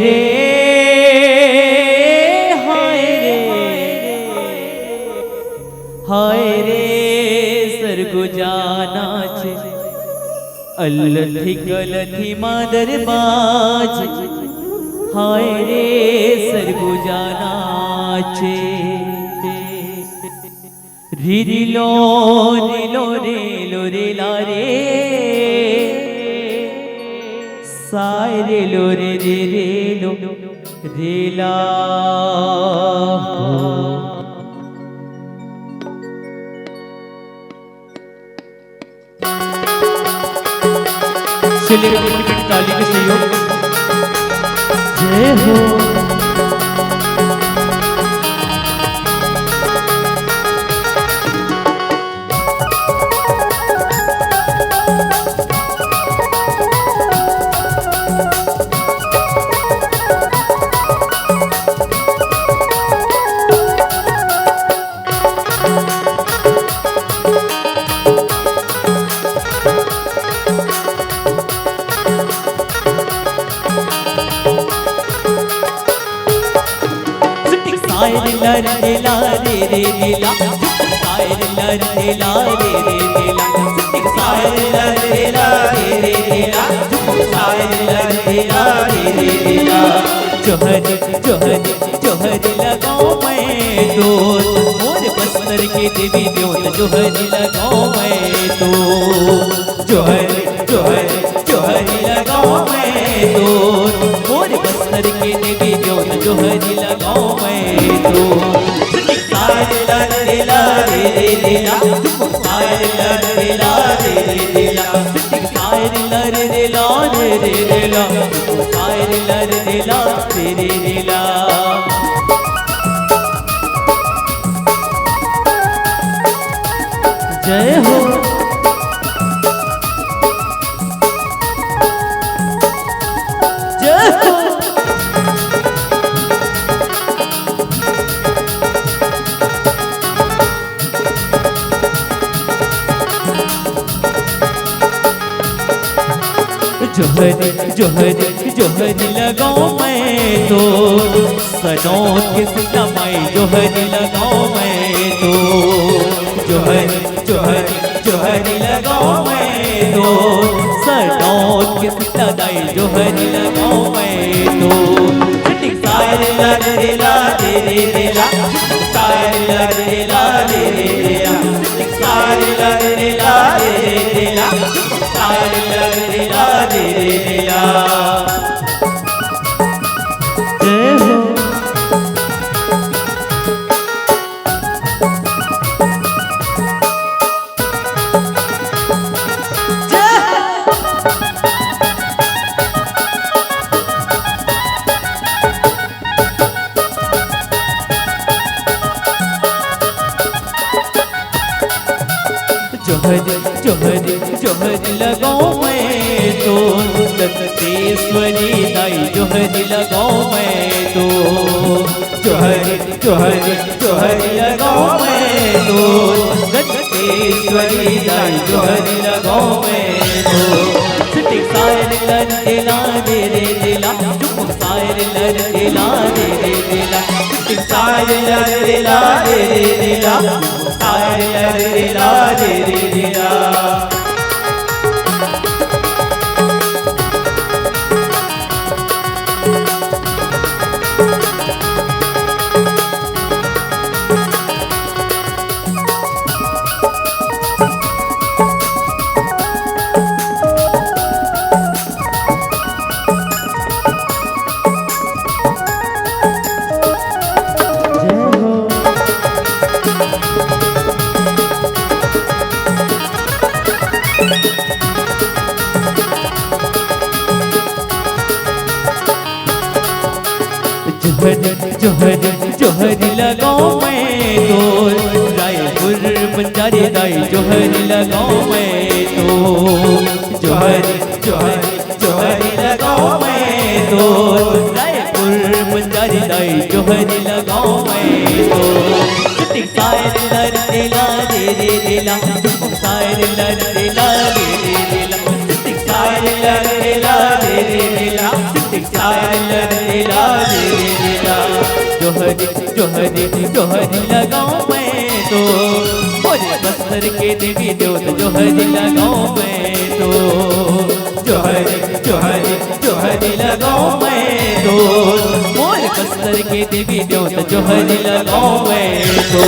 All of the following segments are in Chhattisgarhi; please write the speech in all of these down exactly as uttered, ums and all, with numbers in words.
रे, हाय रे, हाय रे, सरगुजा नाचे, अलथी कलथी मादर बाजे, हाय रे, सरगुजा नाचे। री री लो, री लो रे, लो रे ला रे, साय रे लो रे, रे रे लो रे ला। चलिए, मिनट ताली के सहयोग। जय हो। साय रे ला रे ला रे रे ला, साय रे ला रे ला रे रे ला, साय रे ला रे ला रे रे ला, साय रे ला रे ला रे रे ला। जोहर, जोहर, जोहर लगाओ मैं तो, मोर बस्तर के देवी देवता, जोहर लगाओ मैं तो। जोहर, जोहर, जोहर लगाओ मैं तो, मोर बस्तर के देवी देवता, जोहर लगाओ मैं तो। साय रे ला रे ला रे रे ला, साय रे ला रे ला रे रे ला, साय रे ला रे ला रे रे ला, साय रे ला रे ला रे रे ला। जय हो। जय हो। जोहर, जोहर, जोहर लगाओ मैं तो, सनौत के सीता माई जोहर लगाओ मैं तो। जोहर, जोहर, जोहर लगाओ मैं तो, सनौत के सीता दाई जोहर लगाओ मैं तो। साय रे ला रे ला रे रे ला, साय रे ला रे ला रे रे ला, साय रे ला रे ला रे रे ला, साय रे ला रे ला रे रे ला। जय हो। जोहर, जोहर, जोहर लगाओ मैं तो, दंतेश्वरी दाई जोहर लगाओ मैं तो। जोहर, जोहर, जोहर लगाओ मैं तो, दंतेश्वरी दाई जोहर लगाओ मैं तो। सिटिक साय रे ला रे ला रे रे ला, चुप साय रे ला रे ला रे रे ला, सिटिक साय रे ला रे ला रे रे ला, साय रे ला रे ला रे रे ला। जोहर, जोहर, जोहर लगाओ मैं तो, रायपुर बंजारे दाई जोहर लगाओ मैं तो। जोहर, जोहर, जोहर लगाओ मैं तो, रायपुर बंजारे दाई जोहर लगाओ मैं तो। सिटिक साय रे ला रे ला रे रे ला, सिटिक साय रे ला रे ला रे रे ला, सिटिक साय रे ला रे ला रे रे ला, सिटिक तार लर रे ला रे रे रे ला। जोहरी जोहरी जोहरी लगाऊं मैं तो, मोरे बस्तर के देवी देवता जोहरी लगाऊं मैं तो। जोहरी जोहरी जोहरी लगाऊं मैं तो, मोरे बस्तर के देवी देवता जोहरी लगाऊं मैं तो।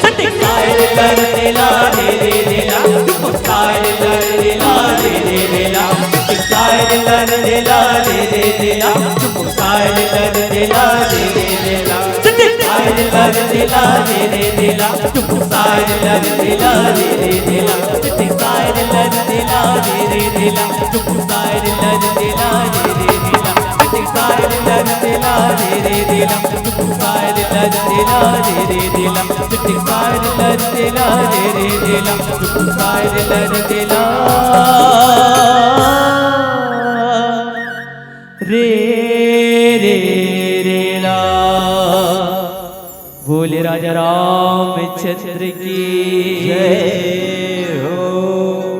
सटे तार लर रे ला रे रे रे ला, चुप तार लर रे ला रे रे रे ला, सटे तार लर रे ला रे रे रे ला, चुप तार लर रे ला रे रे रे ला, सटे तार लर रे ला रे रे रे ला, चुप तार लर रे ला रे रे रे ला, सटे तार लर रे ला रे रे रे ला, चुप तार लर रे ला रे रे रे ला, सटे तार लर रे ला रे रे रे ला, चुप तार लर रे ला रे रे रे ला, सटे तार लर रे ला रे रे रे ला, चुप तार लर रे ला रे रे रे ला। बोले राजा रामचंद्र की जय हो।